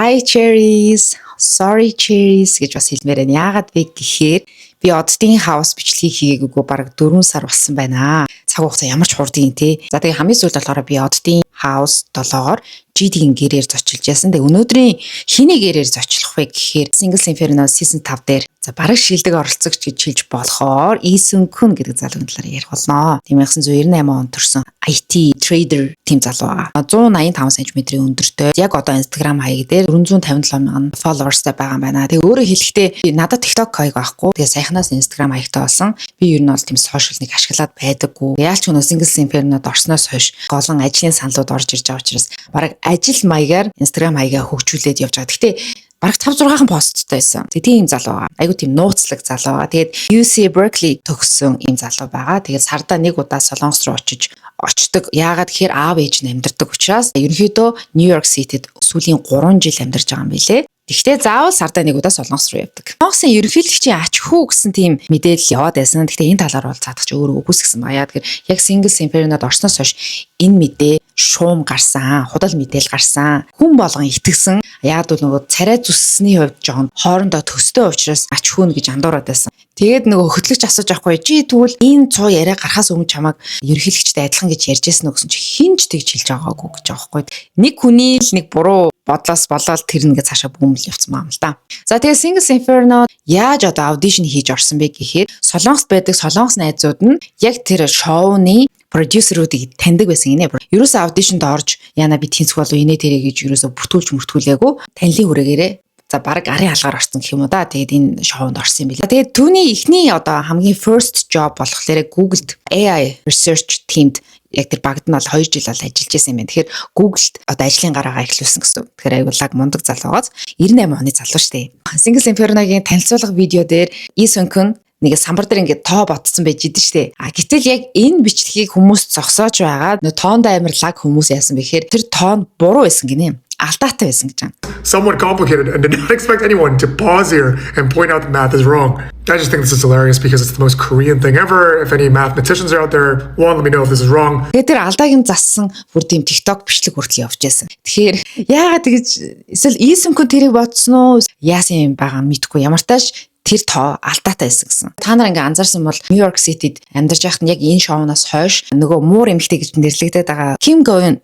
Hi cherries, sorry cherries гэж бас хэлмээр байна. Яагаад вэ гэхээр би оддын house бичлэгийг хийгээгүйг бараг 4 сар болсон байна. Цаг хугацаа ямар ч хурдан те. За, тэгээ хамгийн сүүлд болохоор би оддын house 7-оор GD-ийн гэрээр зочилж ясан. Тэгээ өнөөдрийн хэний гэрээр зочлох вэ гэхээр Singles Inferno season 5 дээр за бараг шилдэг оролцогч гэж хэлж болохоор Lee Sung Kun гэдэг залууны талаар ярих болно. 1998 онд төрсэн IT trader тийм залуу байгаа. 185 см-ийн өндөртэй. Яг одоо Instagram хаяг дээр 457 мянган followers-тай байгаа юм байна. Тэгээ өөрөө хэлэхдээ надад TikTok хаяг байхгүй. Тэгээ саяхнаас Instagram хаягтай болсон. Би ер нь бол тийм social нэг ашиглаад байдаггүй. Яалч өнөө Singles Inferno-д орсноос хойш голон ажлын саналууд орж ирж байгаа учраас бараг ажил маягаар Instagram хаягаа хөгжүүлээд явж байгаа. Гэхдээ бараг 5 6хан посттой байсан. Тэгээ тийм залуу байгаа. Айгу тийм нууцлаг залуу байгаа. Тэгээд UC Berkeley төгссөн ийм залуу байгаа. Тэгээд сарда нэг удаа Солонгос руу очиж очдог. Яагаад гэхээр аав ээж нь амьдардаг учраас ерөнхийдөө New York City-д сүүлийн 3 жил амьдарч байгаа юм билэ. Гэхдээ заавал сарда нэг удаа Солонгос руу явдаг. Солонгосын ерөнхийлөгчийн ач хүү гэсэн тийм мэдээлэл яваад байсан. Гэхдээ энэ талаар бол цаадах чи өөрөө үгүйсгэсэн ба. Яа тэгэхээр яг Singles Inferno-д орсноос хойш энэ мэдээ шуум гарсан, худал мэдээл гарсан. Хүн болгон итгэсэн. Яг бол нөгөө царай зүссний хувьд жоохон хоорондоо төстэй учраас ач хүүн гэж андуураад байсан. Тэгээд нөгөө хөтлөгч асууж авахгүй, чи тэгвэл энэ цуу яриа гарахаас өмнө чамайг ерөнхийлөгчтэй адилхан гэж ярьж байсан уу гэсэн чи хэн ч тэгж хэлж байгаагүй гэж байгаа байхгүй. Нэг хүний л нэг буруу бодлоос болоод тэр нэгэ цаашаа бүүмэл явцсан юм л да. За, тэгээ Singles Inferno яаж одоо audition хийж орсон бэ гэхээр Солонгост байдаг Солонгос найзууд нь яг тэр шоуны продюсеруудыг таньдаг байсан гинэ. Ерөөсөө audition-д орж яана би тэнцэх болов инээ тэрэ гэж ерөөсөө бүртгүүлж мөртгүүлээгүй, танилын хүрээгээрээ за баг арын алгаар орсон гэх юм уу да. Тэгээд энэ шоунд орсон юм билээ. Тэгээд түүний эхний одоо хамгийн first job болохоор Google-д AI research team-д яг тэр багт нь бол 2 жил бол ажиллаж байсан юм байна. Тэгэхээр Google-д одоо ажлын гараагаа эхлүүлсэн гэсэн. Тэгэхээр аюул лаг мундаг залуу байгааз 98 оны залуу штэ. Singles Inferno-гийн танилцуулга видео дээр И Сункун нэг самбар дээр ингээд тоо ботсон байж идэн штэ. А гэтэл яг энэ бичлэгийг хүмүүс зогсоож байгаа нөө тоонд амар лаг хүмүүс яасан бэ гэхээр тэр тоон буруу байсан гинэ. Алдаатай байсан гэж байна. Somewhat complicated and did not expect anyone to pause here and point out the math is wrong. I just think this is hilarious because it's the most Korean thing ever. If any mathematicians are out there, one, let me know if this is wrong. Тэгээд тэр алдааг нь зассан бүр тийм TikTok бичлэг хүртэл явж байсан. Тэгэхээр яагаад тэгэж эсвэл И Сункун тэрийг бодсон уу? Яасан юм байгаа мэдэхгүй. Ямар тааш тэр тоо алдаатай байсан гэсэн. Та нар ингээ анзаарсан бол New York City-д амьдарч байхад нь яг энэ шоунаас хойш нөгөө муур эмэгтэй гэж нэрлэгдээд байгаа Ким Говин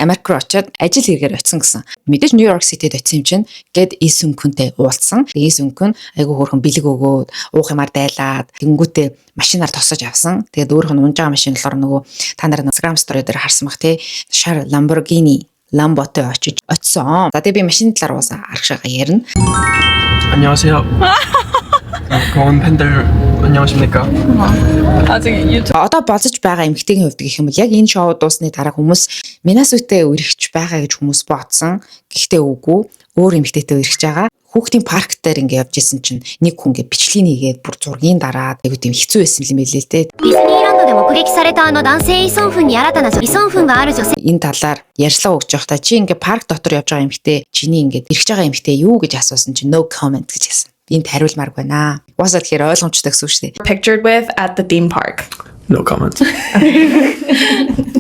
Америк руу очиод ажил хэрэгээр очисон гэсэн. Мэдээж Нью Йорк Ситид очисон юм чинь гээд И Сункунтэй уулзсан. И Сункун айгүй хөөрхөн бэлэг өгөөд, уух юмар дайлаад, тэгэнгүүтээ машинаар тосож авсан. Тэгээд өөрөх нь унж байгаа машин болохоор нөгөө та нар Instagram story дээр харсан бах тий. Шар Lamborghini Lambo-той очиж очисон. За, тэгээ би машины талаар уусаа аргашаага ярина. 안녕하세요. 고은 팬들 안녕하십니까? 아직 유튜브 Одоо болзож байгаа эмэгтэйгийн хувьд гэх юм бол яг энэ шоу дуусны дараа хүмүүс Минасүтэй үерхэж байгаа гэж хүмүүс бодсон. Гэхдээ үгүй, өөр эмэгтэйтэй үерхэж байгаа. Хүүхдийн парк дээр ингээ явж исэн чинь нэг хүн ингээ бичлэгийг хийгээд бүр зургийн дараад айгуу тийм хэцүү байсан юм билээ л дээ. ディズニーランドで目撃されたあの男性イソンフンに新たなイソンフンがある女性 Энэ талаар ярьцлага өгч явахдаа чи ингээ парк дотор явж байгаа эмэгтэй чиний ингээ ирэх байгаа эмэгтэй юу гэж асуусан чинь "No comment" гэж хэлсэн. Энд хариулмааргүй байна. Угаасаа тэгэхээр ойлгомжтой гэсэн үг шүү дээ. Pictured with at the theme park. No comment.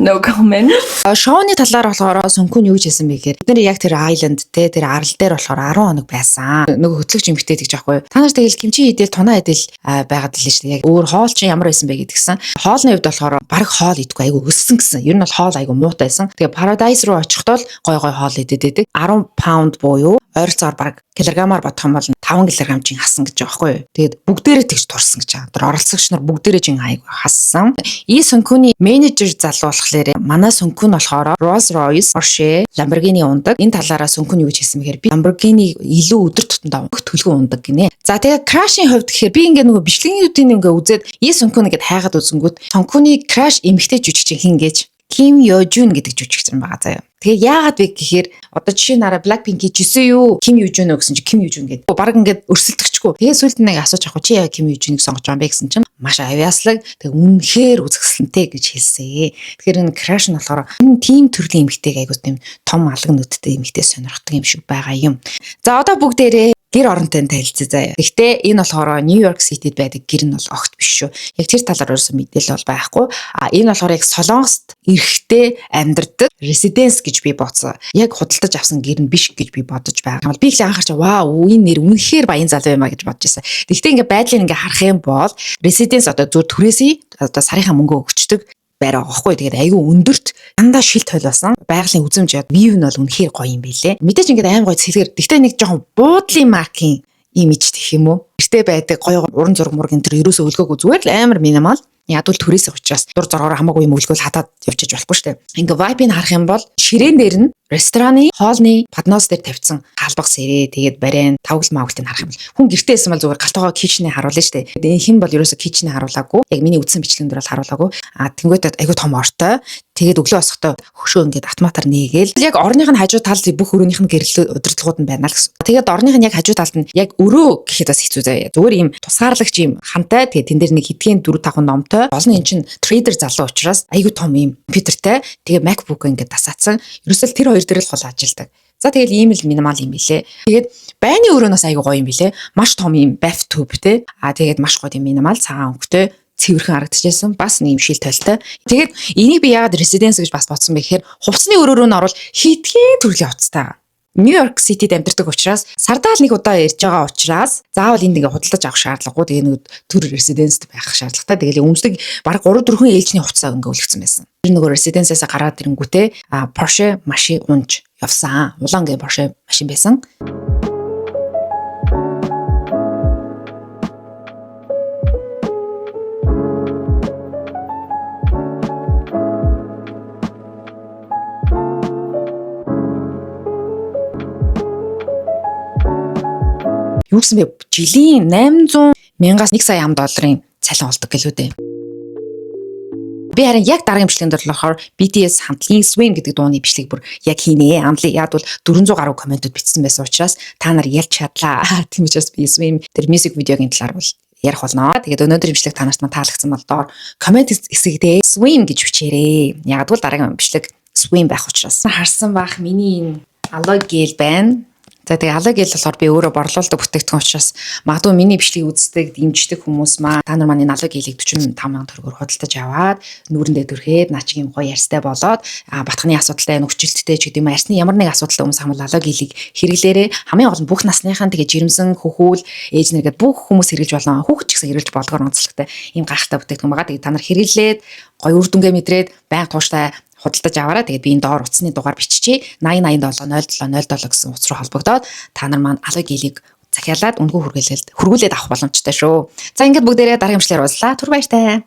No comment. А, шоуны талаар болохоор Сункун юу гэж хэлсэн бэ гэхээр бид нар яг тэр island те, тэр арал дээр болохоор 10 хоног байсан. Нөгөө хөтлөгч эмэгтэй тэгж аахгүй. Та нар тэгэл кимчи идэл, тунаа идэл байгаад л шүү дээ. Яг өөр хоол чинь ямар байсан бэ гэдгсэн. Хоолны хувьд болохоор бараг хоол идэхгүй, айгу өссөн гэсэн. Ер нь бол хоол айгу муутай байсан. Тэгээ Paradise руу очихдоо л гой гой хоол идэд байдаг. 10 pound буюу ойролцоогоор бараг килограммаар бодох юм бол 5 кг чин хасан гэж байгаа байхгүй юу. Тэгээд бүгдээрээ тэгж турсан гэж байгаа. Тэр оролцогч нар бүгдээрээ чин айгу хассан. И Сункуны менежер залуу болохоор манай Сункун болохоор Rolls Royce, Porsche, Lamborghini ундаг. Энэ талаараа Сункун юу гэж хэлсэн бэхээр би Lamborghini илүү өдөр тутамдаа унах төлгөө ундаг гинэ. За, тэгээ crush-ийн хувьд гэхээр би ингээ нөгөө бичлэгийн ингээ үзээд И Сункун ингээд хайгаад үзэнгүүт Сункуны crush эмэгтэй жүжигчин хин гэж Ким Йо Жун гэдэг жүжигчин байгаа заяа. Тэгээ яагаад вэ гэхээр одоо жишээ нараа Blackpink-ийн Жисүү юу, Ким Ю Жун үү гэсэн чи Ким Ю Жун гэдэг. Бараг ингээд өрсөлдөгчгүй. Тэгээ сүүлд нэг асууж авах, чи яа Ким Ю Жуныг сонгож байгаа юм бэ гэсэн чинь маш авьяаслаг, тэгээ үнэхээр үзэсгэлэнтэй гэж хэлсэн. Тэгэхээр энэ crush нь болохоор энэ тийм төрлийн эмэгтэйг, айгуу тийм том алга нүдтэй эмэгтэй сонирхдаг юм шиг байгаа юм. За, одоо бүгдээрээ гэр оронтой танилцъя заяа. Гэхдээ энэ болохоор Нью Йорк Ситид байдаг гэр нь бол огт биш шүү. Яг тэр талаар өөрөөсөө мэдээлэл бол байхгүй. А энэ болохоор яг Солонгост эрэхтэй амьдардаг Residence гэж би бодсон. Яг худалдаж авсан гэр нь биш гэж би бодож байгаа. Би их анхаарч, вау, энэ нэр үнэхээр баян залуу юм а гэж бодож байсан. Тэгэхдээ ингээ байдлыг ингээ харах юм бол residence одоо зүгээр түрээсийн одоо сарынхаа мөнгө өгчдөг байр байгаа байхгүй. Тэгээд айгүй өндөрт, дандаа шил тойлоосон. Байгалийн үзэмж, view нь бол үнэхээр гоё юм билэ. Мэдээж ингээд аим гоё цэлгэр. Гэхдээ нэг жоохон буудлын маркийн имиж гэх юм уу? Гэрте байдаг гоё уран зураг мураг энэ төр ерөөсөө өлгөөгүй, зүгээр л амар minimal. Ядвал түрээсээ учраас дур зоргоор хамаагүй юм өлгөөл хатаад явчих болохгүй шүү дээ. Ингээ vibe-ыг харах юм бол ширээн дээр нь рестораны хоолны поднос дээр тавьсан халбаг сэрээ, тэгээд барайн тавгал мавгалтыг харах юм бол хүн гэртээ байсан бол зүгээр галтгоо kitchen-ийг харуулна шүү дээ. Тэгээд энэ хэн бол ерөөсө kitchen-ийг харуулаагүй. Яг миний үзсэн бичлэгэн дээр бол харуулаагүй. А тэнгуүтээ айгүй том ортой. Тэгээд өглөө босохдоо хөшөө ингээд автоматар нээгээл, яг орных нь хажуу талд бүх өрөөнийх нь гэрлэл удирдлагууд нь байна л гэсэн. Тэгээд орных нь яг хажуу талд нь яг өрөө гэхэд бас хэцүү заяа. Зүгээр ийм тусгаарлагч ийм хантай, тэгээд тэн дээр нэг хэдхэн 4 5 номтой. Гол нь эн чин trader залуу учраас айгүй том ийм компьютертэй. Тэгээд MacBook ингээд тасаацсан. Ерөөсөө л тэр хоёр дээр л гол ажилладаг. За, тэгэл ийм л minimal юм билэ. Тэгээд байны өрөө нас айгүй гоё юм билэ. Маш том ийм bathtub те. А тэгээд маш гоё юм minimal цагаан өнгөтэй, цэвэрхэн харагдчихсан. Бас нэг юм шил тойлтой. Тэгээд энийг би яагаад residence гэж бас бодсон бэ гэхээр хувцсны өрөө рүү н орвол хэдхэн төрлийн хувцастай. Нью-Йорк Ситид амьдардаг учраас сардаа л нэг удаа ирж байгаа учраас заавал энд ингээ худалдаж авах шаардлагагүй. Тэгээ нэг төр residence-д байх шаардлагатай. Тэгэл өмсдөг баг 3 4 ээлжний хувцас ингээ үлгцэн байсан. Тэр нөгөө residence-ээс гараад ирэнгүүтээ Porsche машин унж явсан. Улаан гээ Porsche машин байсан. Юу гэсэн бэ? Жилийн 800 мянгаас 1 сая ам долларын цалин олдог гэлүү дээ. Би харин яг дараагийн бичлэгэн дээр болохоор BTS хамтлагийн Swim гэдэг дууны бичлэг бүр яг хийнэ. Амлаа. Яг бол 400 гаруй комментууд бичсэн байсан учраас та нар ялж чадлаа. Тийм учраас би Swim тэр music video-гийн талаар бол ярих болно. Тэгээд өнөөдрийн бичлэг та нарт маань таалагдсан бол доор коммент хэсэгдээ Swim гэж бичээрэй. Яг бол дараагийн бичлэг Swim байх учраас. Харсан бах, миний энэ aloe gel байна. За, тэгээ aloe gel болохоор би өөрөө борлуулдаг бүтээгдэхүүн учраас магадгүй миний бичлэгийг үздэг, дэмждэг хүмүүс маа та нар маань энэ aloe gel-ийг 45 сая төгрөгөөр худалдаж аваад нүүрэндээ түрхээд наа чиг юм гоё арьстай болоод батхны асуудалтай, нүхжилттэй ч гэдэг юм, арьсны ямар нэг асуудалтай хүмүүс хамал aloe gel-ийг хэрэглээрээ. Хамгийн гол нь бүх насныхан, тэгээ жирэмсэн, хөхүүл, ээж нар гэдэг бүх хүмүүс хэрэглэж болно. Хүүхэд ч гэсэн хэрэглэж болдгоор онцлогтой ийм гайхалтай бүтээгдэхүүн байгаа. Тэгээ та нар хэрэглээд гоё үр дүнгээ мэдрээд байнга тууштай худалдаж аваарай. Тэгээд би энэ доор утасны дугаар биччихье. 80 87 07 07 гэсэн утас руу холбогдоод та нар маань aloe gel-ийг захиалаад үнэгүй хүргүүлээд авах боломжтой шүү. За, ингээд бүгдээрээ дараагийн бичлэгээр уулзлаа. Түр баяртай.